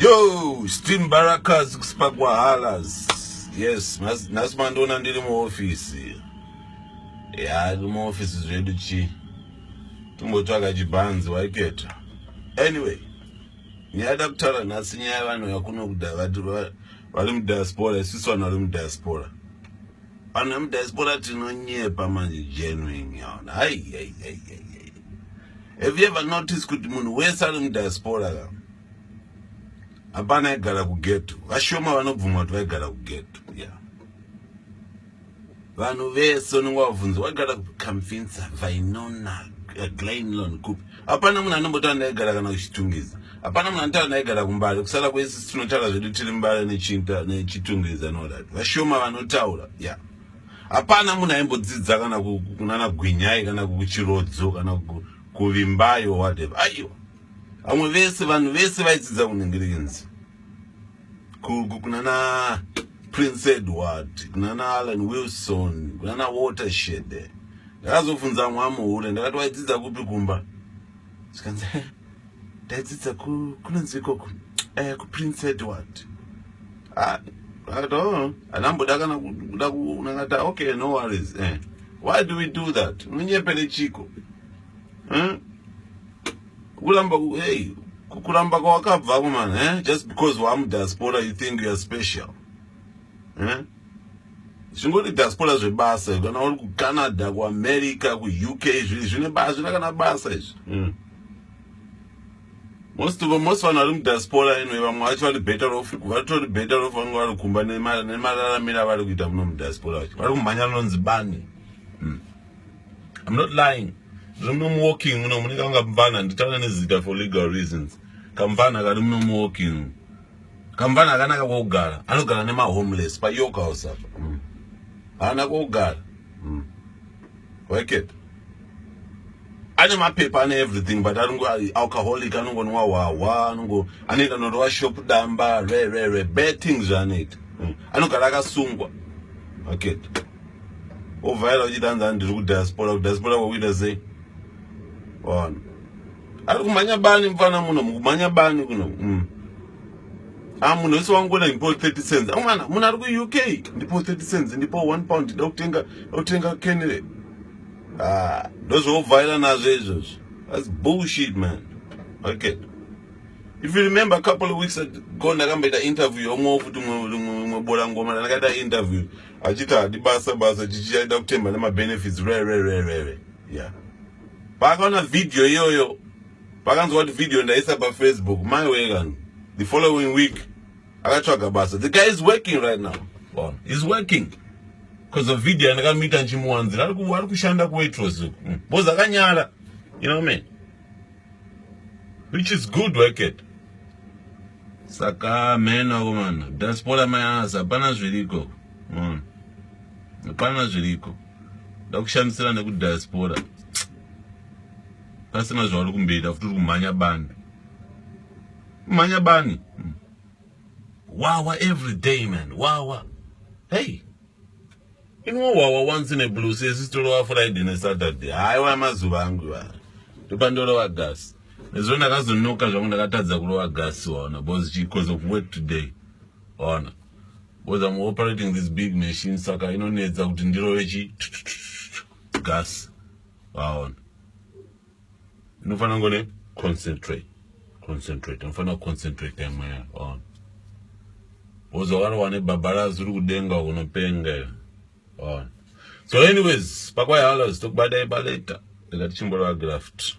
Yo, Steam Baracas kusipakwa halas. Yes, nhasi mandiona ndiri muofisi. Ya, ndiri muofisi zvedu chi. Tumbotsvaga chibhanzi waiketa. Anyway, nyaya yada kutaura nhasi nyaya yevanhu vakuno kuda vati vari mudiaspora, isusu vanhu vari mudiaspora. Vanhu vemudiaspora tinonyepa manje genuine yaona. Hai, hai, hai, hai. Have you ever noticed kuti munhu wese ari mudiaspora ka? Hapana aigara kugeto. Vashoma vanobvuma kuti vaigara kugeto. Yeah. Vanhu vese unenge wabvunza waigara kuKamfinsa, Vainona, Glenlon kupi. Hapana munhu anombotaura ndaigara kana kuChitungwiza. Hapana munhu anotaura ndaigara kuMbare. Kusara kwese tinotaura zvedu tiri Mbare neChitungwiza and all that. Vashoma vanotaura. Yeah. Hapana munhu aimbodzidza kana kunana Gwinyai kana kuChirodzo kana kuVimbayo whatever. Aiwa. Vamwe vese vanhu vese vaidzidza kuningirikinzi. Kunana Prince Edward, kunana Alan Wilson, kunana Watershed. Ndakazobvunza mwamuhure ndakati waidzidza kupi kumba? Zvikanzi ndaidzidza kunonzi ikoko kuPrince Edward. Ah, akati oh, handamboda kana kuda ndakati okay, no worries. Why do we do that? Unonyepere chiko? Kuramba hey, kuramba kwawakabvako man, eh? Just because wamudiaspora you think you are special. Eh? Zvingori diaspora zvebasa kana uri kuCanada, kuAmerica, kuUK zvine basa zvina kana basa izvi. Most of most vanhu vari mudiaspora anyway vamwe vacho vari better off, vatori better off vange vari kumba nemararamiro avari kuita muno mudiaspora vacho. Vari kumhanya rinonzi bani. I'm not lying. Ndiri muno muwalking muno mune kanga mvana nditaura nezita for legal reasons. Kamvana kari muno muwalking. Kamvana akanaka kwokugara. Anogara nemahomeless paYork House apa. Haana kwokugara. Wicked. Ane mapepa ane everything but anongo alcoholic anongonwa hwahwa anongo anoenda norova shop damba re re re bad things zvaanoita. Anogara akasungwa. Wicked. Ovhaira uchiti hanzi ndiri kudiaspora, kudiaspora kwakuita sei? Waona. Ari kumhanya bani mufana muno, mukumhanya bani kuno. Ah, munhu wese wangona ndipo 30 cents. Ah, mwana, munhu ari ku-UK ndipo 30 cents, ndipo 1 pound da kutenga kenire. Ah, ndozvovhaira nazvo izvozvo. That's bullshit, man. Okay. If you remember a couple of weeks ago ndakamboita interview yomwewo futi umwe bora ngoma ndakaita interview achiti hadi basa basa chichiaida kutemba nemabenefits re re re re re. Yeah. Paakaona video iyoyo pakanzwa kuti video ndaisa paFacebook mai kani the following week akatsvaga basa. The guy is working right now. Well, he's working because of video yandakamuita nchimuwanzira ari kushanda kuWaitrose uku. Because akanyara, you know what I mean? Which is good work. Saka mena komana diaspora mayasa hapana zviriko. Hapana zviriko. Ndakushandisira nekudiaspora pasina zvauri kumboita futi uri kumhanya bani. Kumhanya bani. Wawa every day man. Wawa. Hey. Inwa wawa once in a blue sesi torova Friday neSaturday. Haiwa mazuva angu iwaya. Ndopandorova gas. Nezvo ndakazonoka zvangu ndakatadza kurova gas waona because of work today. Waona. Because I'm operating this big machine saka inonetsa kuti ndirove chi gas. Waona. Inofanira ngone concentrate. Concentrate. Inofanira concentrate imwe. Waona. Because wakarova nebhabharazi uri kudenga unopenga. Waona. So anyways, pakwai halos tokubata ipaleta. Ndikati chimborova graft.